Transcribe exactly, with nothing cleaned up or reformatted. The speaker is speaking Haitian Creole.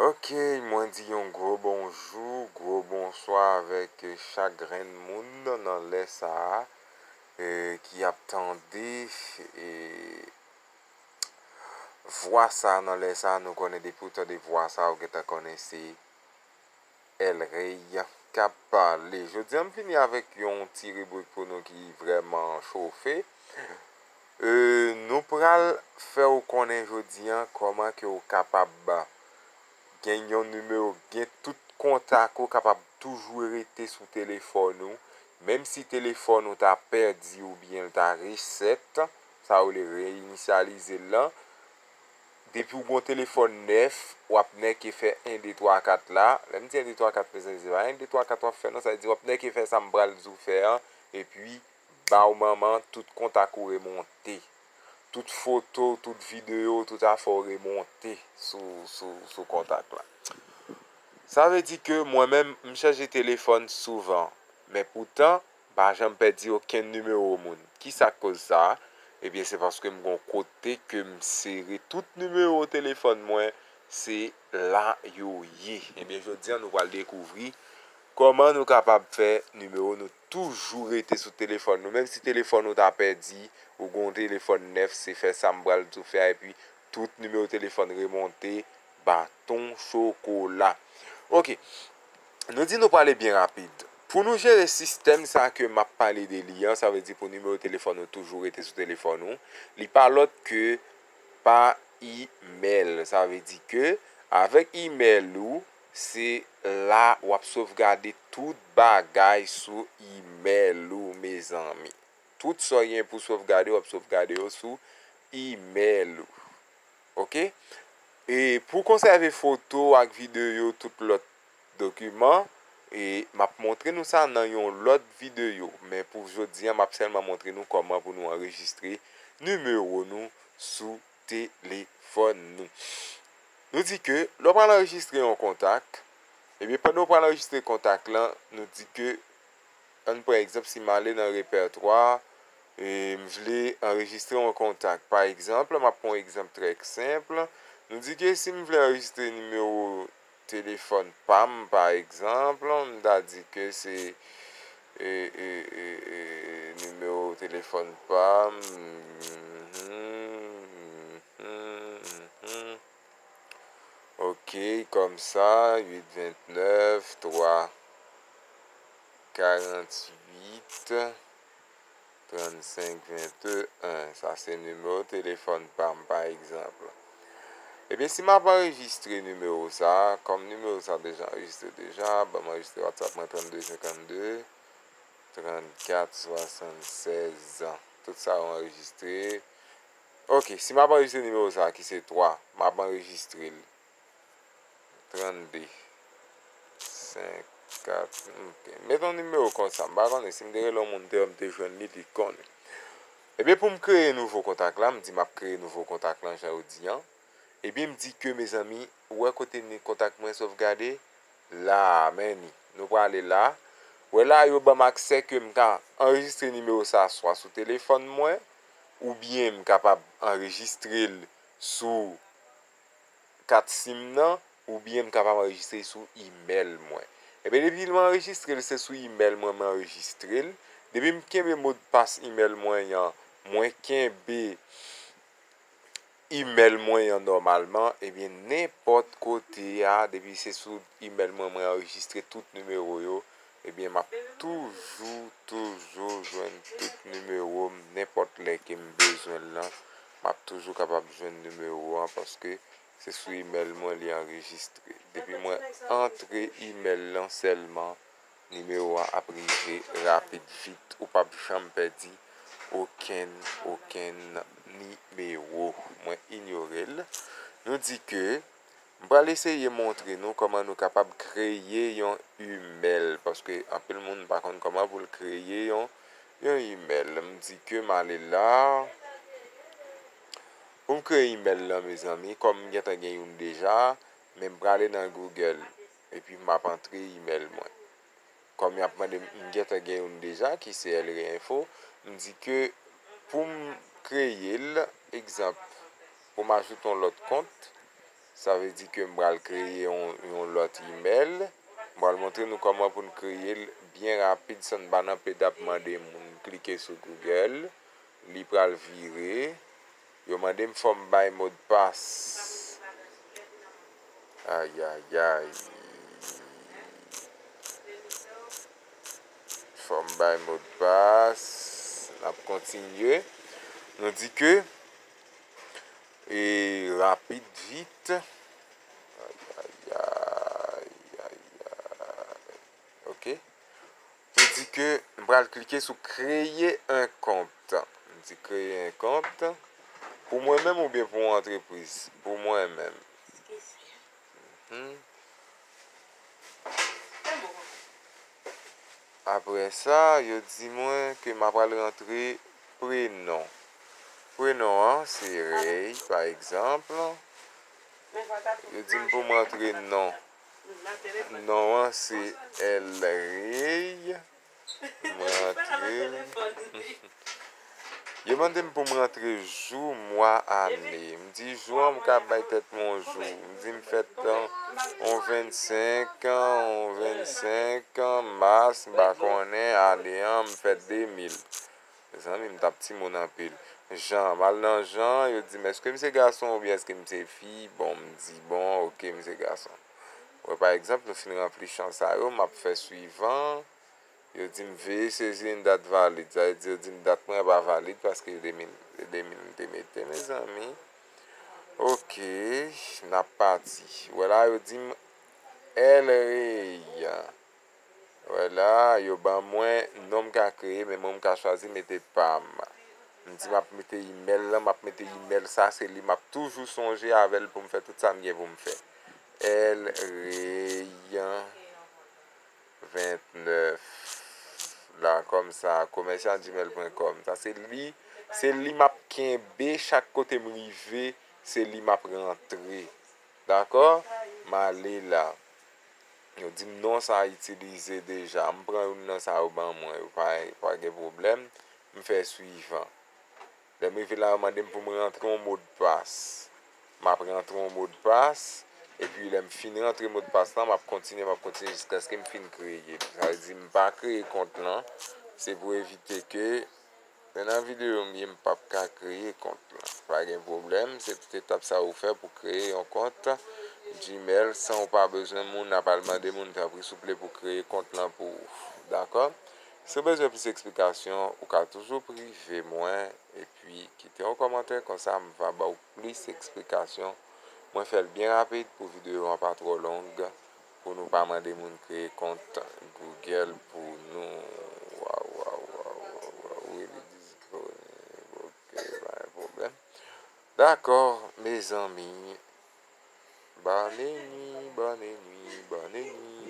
Ok, mwen di yon gwo bonjou, gwo bonswa avèk chak grenn moun nan lè sa a, eh, ki ap tande, eh, vwa sa a nan lè sa a. Nou konnen depi w tande vwa sa a, ou gentan konnen se El Rey k ap pale. Jodi a, m vini avèk yon ti ribrik pou nou ki vrèman chofe. Eh, nou pral fè w konnen jodi a kòman ke w kapab gen yon nimewo, gen tout kontak ou kapab toujou rete sou telefòn ou. Menm si telefòn ou ta pèdi oubyen l ta reset, sa yo rele reyinisyalize l lan, depi w gen yon telefòn nèf, w ap nèke fè en, de, twa, kat la. Lè m di en, de, twa, kat, mezanmi, se pa en, de, twa, kat w ap fè non, sa vle di w ap nèke fè sa m pral di w fè an, epi baww manman, tout kontak ou remonte. Tout foto, tout videyo, tout afè w remonte sou, sou, sou kontak la. Sa vle di ke mwen menm, m chanje telefòn souvan, men poutan, m pa janm pèdi okenn nimewo moun. Kisa k koz sa? Ebyen, se paske m gen yon kote ke m sere tout nimewo telefòn mwen, se la yo ye. Ebyen, jodi a, nou pral dekouvri kòman nou kapab fè nimewo nou toujou rete sou telefòn nou. Menm si telefòn ou ta pèdi, ou gen yon telefòn nèf, se fè sa m pral di w fè a, epi tout nimewo telefòn remonte, baton chokola. Ok, nou di nou prale byen rapid. Pou nou jere sistèm sa ke m ap pale de li an, sa vle di pou nimewo telefòn ou toujou rete sou telefòn ou, li pa lòt ke pa imèl. Sa vle di ke avèk imèl ou, se la w ap sovgade tout bagay sou imèl ou, mezanmi. Tout sa w gen pou sovgade, w ap sovgade yo sou imèl ou. Ok? E pou konsève foto ak videyo, tout lòt dokiman, e m ap montre nou sa nan yon lòt videyo. Men pou jodi a, m ap sèlman montre nou kòman pou nou anrejistre nimewo nou sou telefòn nou. Nou di ke lè w pral anrejistre yon kontak, ebyen, pandan w pral anrejistre kontak lan, nou di ke, ann pran egzanp, si m ale nan repètwa, e m vle anrejistre yon kontak. Pa egzanp, m ap pran yon egzanp trè senp. Nou di ke si m vle anrejistre nimewo telefòn pa m, pa egzanp, m ta di ke se, e, e, e, e, nimewo telefòn pa m, mhm, mhm, mhm. Ok, kòmsa, uit vennèf, twa karannwit, trannsenk venteyen. Sa se nimewo telefòn pa m, pa egzanp. Ebyen, si m ap anrejistre nimewo sa, kòm nimewo sa deja anrejistre deja, ban m anrejistre WhatsApp mwen, trannde senkannde, trannkat swasannsèz. Tout sa yo anrejistre. Ok, si m ap anrejistre nimewo sa ki se twa, m ap anrejistre l. Trannde, senk, kat, ok. Met yon nimewo konsa, m pa konnen si m te rele yon moun deyò, m te jwenn li, li konnen. Ebyen, pou m kreye nouvo kontak la, m di m ap kreye nouvo kontak lan, jan yo di an. Ebyen, m di ke, mezanmi, ou wè kote ni kontak mwen sovgade? La, men ni. Nou prale la. Wè la, yo ban m aksè ke m ka anrejistre nimewo sa swa sou telefòn mwen, oubyen m kapab anrejistre l sou kat sim nan, oubyen m kapab anrejistre sou imèl mwen. Ebyen, depi m anrejistre l, se sou imèl mwen m anrejistre l. Depi m kenbe modpas imèl mwen an, mwen kenbe imèl mwen an nòmalman, ebyen, nenpòt kote a, depi se sou imèl mwen, mwen anrejistre tout nimewo yo, ebyen, m ap toujou, toujou jwenn tout nimewo m, nenpòt lè ke m bezwen l lan, m ap toujou kapab jwenn nimewo an, paske se sou imèl mwen li anrejistre. Depi mwen antre imèl lan sèlman, nimewo a ap rive rapid vit. Ou p ap janm pèdi okenn, okenn nimewo. Mwen inyore l. Nou di ke m pral eseye montre nou kòman nou kapab kreye yon imèl, paske anpil moun pa konn kòman pou l kreye yon, yon imèl. M di ke m ale la. Pou m kreye imèl lan, mezanmi, kòm m gentan gen youn deja, men m prale nan Google, epi m ap antre imèl mwen. Kòm y ap mande m, m gentan gen youn deja, ki se El Rey Info, m di ke pou m kreye l, egzanp, pou m ajoute yon lòt kont, Sa vle di ke m pral kreye yon, yon lòt email. M pral montre nou kòman pou n kreye l byen rapid san n pa nan ped ap mande moun. Klike sou Google, li pral vire. Yo mande m fò m bay modpas. Ayayay. Fò m bay modpas. N ap kontinye. Nou di ke e rapid, vit. Ayayay, ayayay. Ok. Nou di ke m pral klike sou créer un compte. M di créer un compte. Pou mwen menm oubyen pou yon antrepriz? Pou mwen menm. Hmm. Apre sa, yo di mwen ke m apral rantre prenon. Prenon an, se Ray, pa egzanp. Yo di m pou m rantre non. Non an, se L Ray. M rantre l. Yo mande m pou m rantre jou, mwa, ane. M di jou an, m ka bay tèt mwen yon jou. M di m fèt an, on vennsenk, on vennsenk mas, m pa konnen, ane an, m fèt de mil. Mezanmi, m t ap timoun anpil. Jan, m al nan jan, yo di m, èske m se gason oubyen èske m se fi? Bon, m di, bon, ok, m se gason. Wè, pa egzanp, nou fin ranpli chan sa yo, m ap fè swivan. Yo di m veye sezi yon dat valid. Sa vle di yo di m dat mwen an pa valid paske de mil, de mil m te mete, mezanmi. Ok, n ap pati. Wè la, yo di m L Ray. Wè la, yo ban mwen non m ka kreye, men mwen m ka chwazi mete pa m. M di m ap mete email lan, m ap mete email sa, se li m ap toujou sonje avè l pou m fè tout sa m gen pou m fè. L Ray vennèf la, kòmsa, commercial gmail point com. Sa se li, se li m ap kenbe chak kote m rive, se li m ap rantre. Dakò? M ale la. Yo di m non sa itilize deja. M pran youn nan sa yo ban mwen yo. Pa, pa gen pwoblèm. M fè swivan. Lè m rive la, yo mande m pou m rantre yon modpas. M ap rantre yon modpas. Epi lè m fin rantre modpas lan, m ap kontinye, m ap kontinye jiskaske m fin kreye l. Sa vle di m pa kreye kont lan. Se pou evite ke men nan videyo m ye, m p ap ka kreye kont lan. Pa gen pwoblèm, se tout etap sa ou fè pou kreye yon kont Gmail san ou pa bezwen moun ap al mande moun tanpri souple pou kreye kont lan pou ou. Dakò? Si w bezwen plis eksplikasyon, ou ka toujou prive mwen epi kite yon kòmantè, konsa m va ba w plis eksplikasyon. Mwen fè l byen rapid pou videyo an pa twò long. Pou nou pa mande moun kreye kont Google pou nou. Waw, waw, waw, waw, waw, really disponib. Ok, pa gen pwoblèm. Dakò, mezanmi. Bone nwi, bone nwi, bone nwi.